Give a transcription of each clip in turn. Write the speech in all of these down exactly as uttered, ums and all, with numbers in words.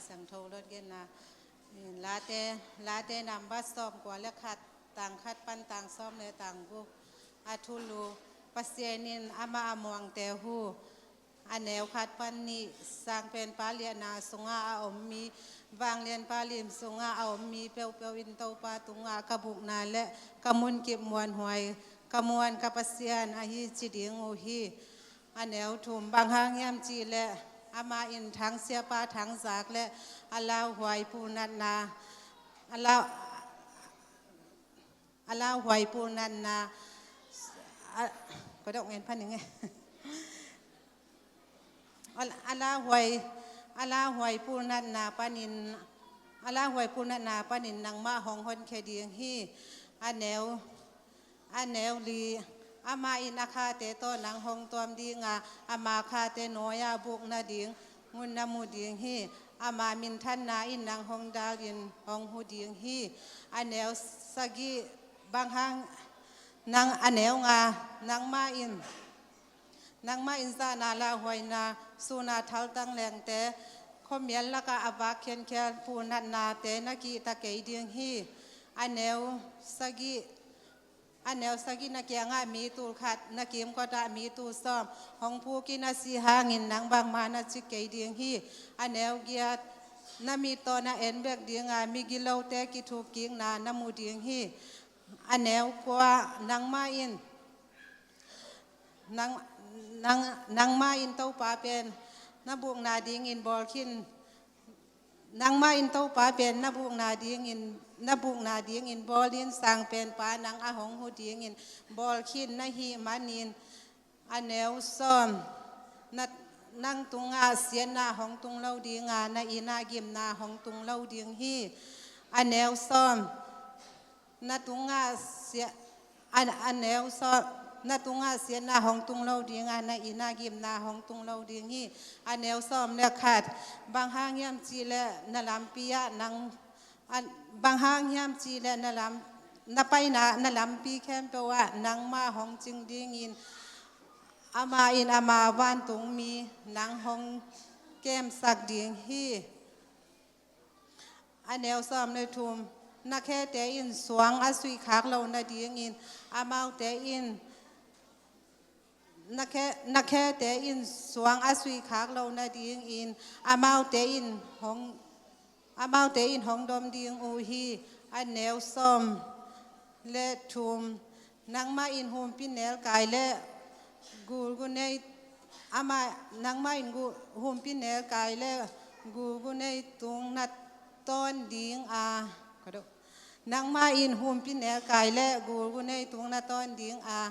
Siangtho Lot genna, Late, Late number sawm kua le khat, tang khat pan tang sawm le tang guk. A thulu: Pasian in amah a muangte hu. A neu khat pan nih: Sangpenpa liahna sungah a om mi, vanglianpa lim sungah a om mi peuhpeuh in Topa tungah ka bukna le ka munkip muanhuai ka muan ka Pasian ahi ci ding uh hi. A neu thum: Bang hang hiam cih leh amah in thangsiapa thangzak le a lauhuai punatna, a lau, a lauhuai punatna, a, ka dok ngen phaning e. A, a lauhuai, a lauhuai punatna panin, a lauhuai punatna panin nangmah hong honkhia ding hi. A neu, a neu li: Amah in a khate tawh nang hong tuam ding a, ama khate nuai-ah bukna ding mun na mu ding hi. Ama minthanna in nang hong dal in hong hu ding hi. A neu sagih: Bang hang nang, a neu nga: Nangmah in, nangmah in zahna lauhuaina, sun a thaltang lengte, khuamial lakah a vak khiankhian punatnate na kihta kei ding hi. A neu sagih, a neu sagih: Na kiangah mi tul khat, na kimkotah mi tul sawm hong phukin a si hangin nang bangmah na ci kei ding hi. A neu giat: Na mit tawh na en bek ding a, migilote kithukkikna na mu ding hi. A neu kua: Nangmah in, nang, nang, nangmah in Topa pen na bukna dingin bawl khin, nangmah in Topa pen na bukna dingin, na bukna dingin bawl in, sangpenpa nang a hong hu dingin bawl khin na hih manin. A neu sawm: Na, nang tungah siatna hong tung lo ding a, na innah gimna hong tung lo ding hi. A neu sawm: Na tungah sia-, a, a neu sawm: Na tungah siatna hong tung lo ding a, na innah gimna hong tung lo ding hi. A neu sawm le khat: Bang hang hiam cih leh na lampi ah nang, a, bang hang hiam cih leh na lam, na paina, na lampi khempeuh ah nangmah hong cing dingin, amah in ama vantungmi nang hong kemsak ding hi. A neu sawm le thum: Na khete in suang a suihkhak lo nadingin, amaute in, na khe, na khete in suang a suihkhak lo nadingin, amaute in hong, amaute in hong dom ding uh hi. A neu sawm le thum: Nangmah in humpinelkai le gulgunei, amah, nangmah in gu-, humpinelkai le gulgunei tung na tawn ding a, ka do. Nangmah in humpinelkai le gulgunei tung na tawn ding a,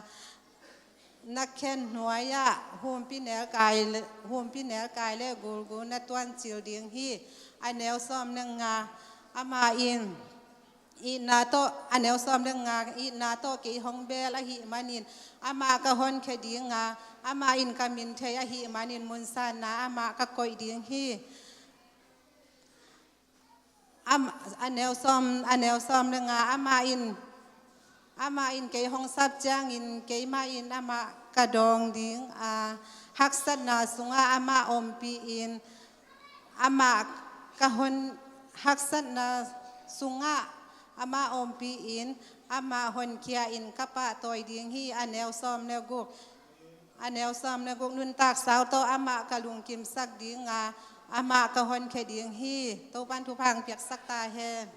na khen hnuai-ah humpinelkai le, humpinelkai le gulgu na tuancil ding hi. A neu sawm le nga: Amah in itna tawh, a neu sawm le nga: Itna tawh kei hong bel ahih manin amah ka honkhia ding a, amah in ka min thei ahih manin munsanna amah ka koih ding hi. Am, a neu sawm, a neu sawm le nga: Amah in, amah in kei hong sap ciangin keimah in amah ka dawng ding a, haksatna sungah amah ompih in, amah ka hon, haksatna sungah amah ompih in, amah honkhia in ka pahtawi ding hi. A neu sawm le guk, a neu sawm le guk: Nuntak sau tawh amah ka lungkimsak ding a, amah ka honkhia ding hi. Topa'n thupha hong piaksak ta hen.